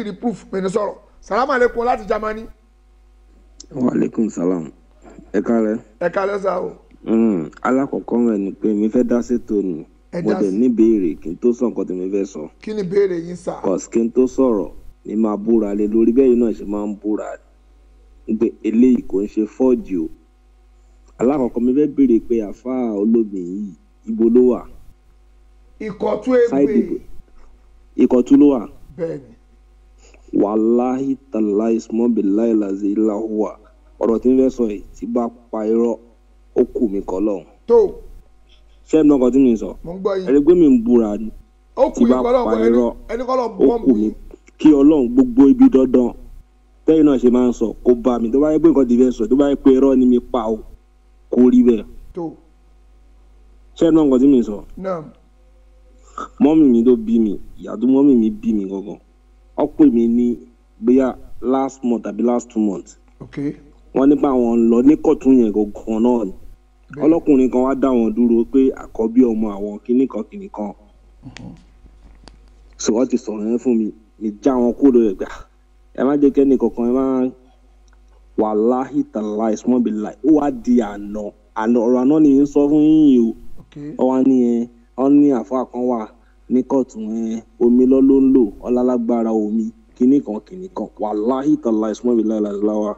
Rí proof mi ní sọ̀rọ̀. Salamu aleykum láti Germany. Wa aleykum salam, ẹ kálẹ́. Ẹ kálẹ́ sá o. Alákọ̀ọ́kọ́ rẹ̀ ni pé mi fẹ́ dá sétò ni. Ẹ mo dá dẹ̀ sí. ní béèrè kí n tó sọ nǹkan tí mi fẹ́ sọ. Kí ni béèrè yín sá? Cause kí n tó sọ̀rọ̀ ni máa búra lé lórí bẹ́ẹ̀ yìí náà ṣe máa ń búra pé eléyìí kò ń ṣe fọ́ọ̀jì o. Alákọ̀ọ́kọ́ mi fẹ́ béèrè pé àáfàá olómi yìí, ibo ló wà? Ìkọ̀tún Ègbè. Sáìdì ibo Ìkọ̀tún ló wà? Bẹ́ẹ̀ ni. Wàláhì tàláì smọ́bìláì làzí láhùwà, ọ̀rọ̀ tí n fẹ́ sọ yìí, tí bá pa irọ́, ó kù mí kọ́ lọ́hùn. Tó. Ṣé ẹ̀ náà kan tí mi ń sọ? Mo ń gbọ́ yín. Ẹni pé mi ń búra ni. Ó kù Tí yín bá kọ́ lọ́hùn pa ẹni irọ́, ẹni kọ́ lọ́hùn ó bọ́ǹbù kù mí yín. Kí Ọlọ́run gbogbo ibi dandan tẹ́yìn náà ṣe máa ń sọ kó bá mi, tó bá yẹ pé nǹkan ti fẹ́ sọ, tó bá yẹ pé irọ́ ni mi pa o, kó rí bẹ́ẹ̀. Tó. Ṣé ẹ̀ náà nǹkan tí mi ń sọ? Náà. Mọ́mì mi tó bí mi, ìyá tó mọ́mì mi bí mi gangan, ó pè mí ní bóyá last month tàbí last 2 months. Wọ́n nípa àwọn ń lọ ní kọ̀tún yẹn gangan náà ni. Ọlọ́kùnrin kan wá dá wọn dúró pé àkọ́bí ọmọ àwọn kinní kan kinní kan. So wọ́n ti sọ̀rọ̀ yẹn fún mi, mi já wọn kúrò lórí ẹ̀gbà. Ẹ má jẹ́ kẹ́ni kankan, ẹ má. Wàláhì tàláì small be like, ó wá di àná àná, ọ̀rọ̀ àná ni ń sọ fún yín yìí o. Ó wá ní ẹ wọ́n ní àfáà kan wà ní kóòtù ẹ, omi lọ́ ló ń lò, ọlálágbára omi kinní kan kinní kan. Wàláhì tàláì small be like làláwà.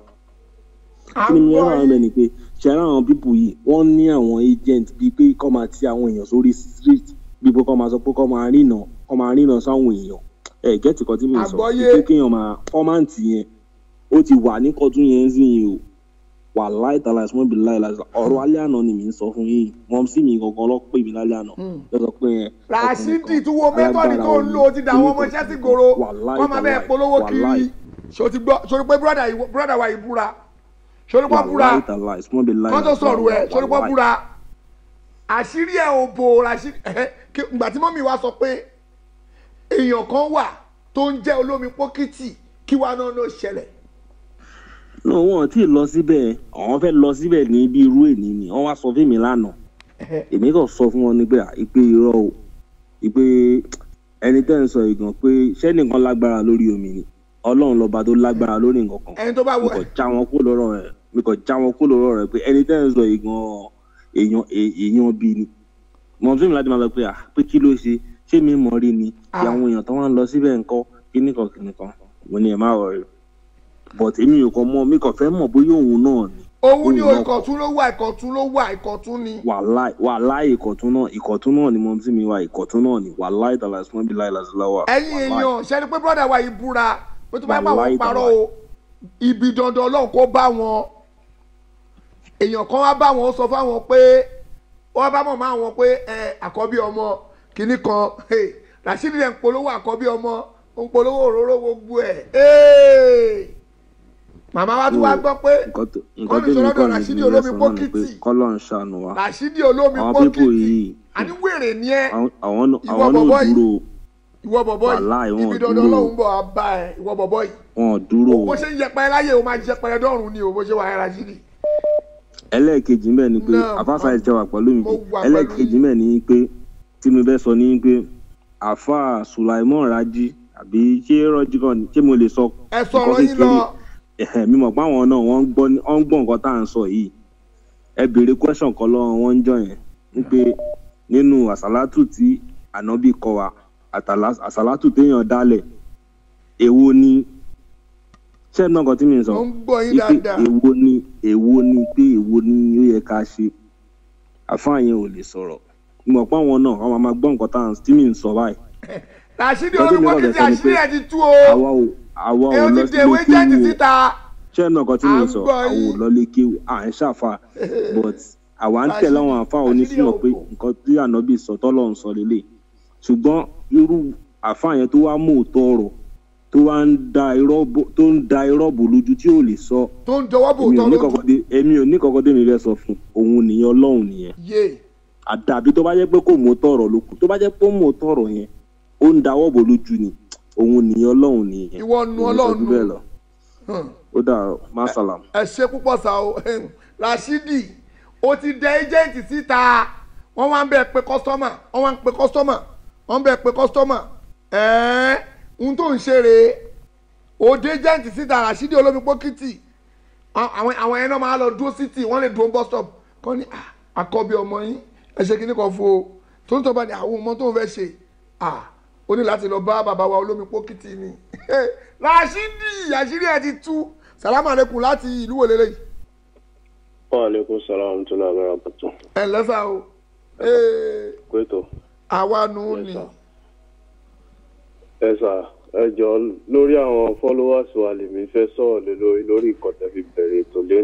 À Kí ń ni mi gbọ́ rán yín. bẹ́ẹ̀ ni pé ṣe ara àwọn pípù yìí, wọ́n ní àwọn agent bíi pé kọ́ máa ti àwọn èèyàn sórí street, bíi pé kọ́ máa sọ pé kọ́ máa rìnà sáwọn èèyàn. Ẹ get kan tí mi sọ? Àgbọ́yé. Pé kéèyàn máa kọ́máǹtì yẹn, ó ti wà ní kọ́tún yẹn ń sìn yìí o. Wàláì tàlà ìsúnmọ́ bí láì láì, ọ̀rọ̀ alẹ́ àná ni mi ń sọ fún yín. Wọ́n sì mí gangan lọ pè mí lálẹ́ àná, lọ sọ pé ẹ Rashidi, tún wo method tó ń lò, ó ti dà àwọn ọmọọṣẹ́ sí goro kọ́ máa bẹ́ẹ̀ polówó kiri. Ṣó ti gbọ́? Ṣó ti pé brother yìí, brother wa yìí búra? Ṣó ti pọ́ búra? Wàláì tàlà ìsúnmọ́ bí láì. Kọ́ tó sọ̀rọ̀ ẹ̀, ṣó ti pọ́ búra? Àṣírí ẹ̀ ò bò. Rashidi ẹ̀ ìgbà tí mọ́mí wa sọ pé èèyàn kan wà tó ń jẹ́ olómi pókìtì, kí wàá náà ló ṣẹlẹ̀? No, wọn ò tí ì lọ síbẹ̀. Àwọn fẹ́ lọ síbẹ̀ ní bí irú èní ni wọ́n wá sọ fún mi lánàá. Èmi kàn sọ fún wọn ní pé à, ìpè irọ́ o, ìpè ẹni tẹ́ ń sọ ìgàn pé ṣẹ́nìkan lágbára lórí omi ni? Ọlọ́run lọ́ba tó lágbára lórí nǹkan kan. Ẹni tó bá Mi wọ kàn já wọn kó lọ́rọ̀ rẹ̀, mi kàn já wọn kó lọ́rọ̀ rẹ̀ pé ẹni tẹ́ ń sọ ìgàn èèyàn èèyàn bí ni mọ̀ fún mi láti máa lọ pé à, pé kí ló ṣe, ṣé mi mọ̀ rí ni? Ah. Àwọn èèyàn tó wá ń lọ síbẹ̀ ńkọ́, kíníkan kíníkan. Mo ní ẹ má worry, but èmi ò kàn mọ̀, mi kàn fẹ́ mọ̀ bóyá òun náà ni. Òun ni. Òun náà. Ìkọ̀tún ló wà, Ìkọ̀tún ló wà, Ìkọ̀tún ni. Wàláì, wàláì, Ìkọ̀tún náà, Ìkọ̀tún náà ni mo ti mi wá, Ìkọ̀tún náà ni. Wàláì tàlà ìsúná bí láì lásìláwà. Ẹ̀yin èèyàn, ṣe ni pé brother wa yìí búra pé tó bá bá wọn Wàláì parọ́ tàláì. o, ibi dandan Ọlọ́run kó bá wọn. Èèyàn kan wá bá wọn, ó sọ fáwọn pé wọ́n bá mọ̀ máa wọn pé ẹ àkọ́bí ọmọ kìíní kan. Hey, Rashidi rẹ̀ ń polówó àkọ́bí ọmọ, ó ń polówó òróró, gbogbo ẹ̀. Hey! Màmá wa tún wá gbọ́ pé Nǹkan tó wọ́n nǹkan ní tó mi sọ́dọ̀ kọ́ ní Rashidi ìlú olómi ẹ̀sán náà ni pé pókìtì. kọ́lọ́ ń ṣàánú wa. Rashidi olómi Àwọn pípò pókìtì yìí, àní wèrè ni ẹ. àwọn Ìwọ àwọn náà bọ̀bọ́ yìí. dúró. Ìwọ bọ̀bọ́ Wàláì, yìí, wọn ibi ò dandan dúró. Ọlọ́run bọ̀ wá bá ẹ, ìwọ bọ̀bọ́ yìí. Wọn ò dúró. Bó ṣe ń yẹpẹrẹ láyé, o máa yẹpẹrẹ dọ́run ni o, bó ṣe wà ẹ́ Rashidi. Ẹlẹ́ẹ̀kejì ń bẹ̀ ni pé Náà, àfáàfáà ìjọba wà pẹ̀lú mi. Mo wà pẹ̀lú Ẹlẹ́ẹ̀kejì ń bẹ̀ ni pé tí mo fẹ́ sọ ni pé àfáà Sulaimon Raji, àbí ṣé rọ́jí kan ni, ṣé mo lè sọ Ẹ sọ̀rọ̀ nǹkan yín lọ. kékeré? Ẹ̀hẹ̀, mi mọ̀ pé àwọn náà wọ́n ń gbọ́ wọ́n ń gbọ́ nǹkan tá à ń sọ yìí. Ẹ béèrè question kan lọ́wọ́ wọn ń jọ yẹn ní pé nínú àsálátù tí ànábì kọ wa àtàlá àsálátù téèyàn dálẹ̀, èwo ni? Ṣé ẹ̀ náà kan tí mi ń sọ? Mo ń gbọ́ yín Ipe dáadáa. Èwo ni pé èwo ni ó yẹ ká ṣe? Àfáà yẹn ò lè sọ̀rọ̀. Mo mọ̀ pé àwọn náà wọ́n máa gbọ́ nǹkan tá à ń tí mi ń sọ báyìí. Rashidi Nǹkan tí olómi mi kàn fẹ́ pókìtì, sọ ni àṣírí pé ẹ ti tú o. àwa ò Ẹ lọ ti sílé dèwé jẹ́ẹ̀tì kéwú o. síta. Ṣé ẹ̀ náà kan tí À mi ń ń sọ? gbọ́ Àwọn ò yín. lọ lé kéwú, à ń ṣàfà, but àwa ń tẹ̀lé àwọn àfáà onísùnà pé Àṣírí ò bò. nǹkan tí ànábì sọ, tọ́lọ́run sọ lélẹ̀. Ṣùgbọ́n irú àfáà yẹn tó wá mú òótọ́ ọ̀rọ̀, tó wá ń da irọ́ bò, tó ń da irọ́ bò lójú tí ò lè sọ, Tó ń jọwọ́ bò èmi ò tọ́ ní lójú. kọ́kọ́ dé, èmi ò ní kọ́kọ́ dé mi fẹ́ sọ fún òun nìyẹn, Ọlọ́run nìyẹn. Yé. Àdàbí tó bá jẹ́ pé kò mú tọ̀rọ̀ ló kù. Tó bá jẹ́ pé ó mú tọ̀rọ̀ yẹn, ó ń dáwọ́ bò lójú ni, òun nìyẹn, Ọlọ́run nìyẹn. Ìwọ nu Èmi sọ Ọlọ́run jù nu. bẹ́ẹ̀ lọ. Ó dàárọ̀, má sàlám. Ẹ ṣe púpọ̀ sá o. Rashidi, o ti dẹ agent síta, wọ́n wá ń bẹ̀ pé customer, wọ́n wá ń pe customer, wọ́n ń bẹ̀ pé customer. Ẹ̀ẹ́n, ohun tó ń ṣe rèé. Òde jẹ́ǹtì síta Rashidi olómi pókìtì, àwọn ẹ̀ náà máa lọ dúró sí tì, wọ́n lè dúró bus stop kọ́ ní, "Ah, àkọ́bí ọmọ yín, ẹ ṣe kíní kan fún o." Tó ń tọ́ bá ní àwọn ọmọ tó ń fẹ́ ṣe, ah, ó ní láti lọ bá bàbá wa olómi pókìtì ni. Rashidi, àṣírí ẹ ti tú. Salamu aleykum, láti ìlú wo lélẹ́yìí? Wa aleykum salaam wa rahmatullahi wa barakatuh. Ẹ lẹ́sà o. Kweto. Àwa nù ní. Ẹ sà, ẹ jọ, lórí àwọn followers wa lèmi fẹ́ sọ̀rọ̀ lé lórí, lórí ìkọ̀tẹ́ fi bẹ̀rẹ̀ ètò lé.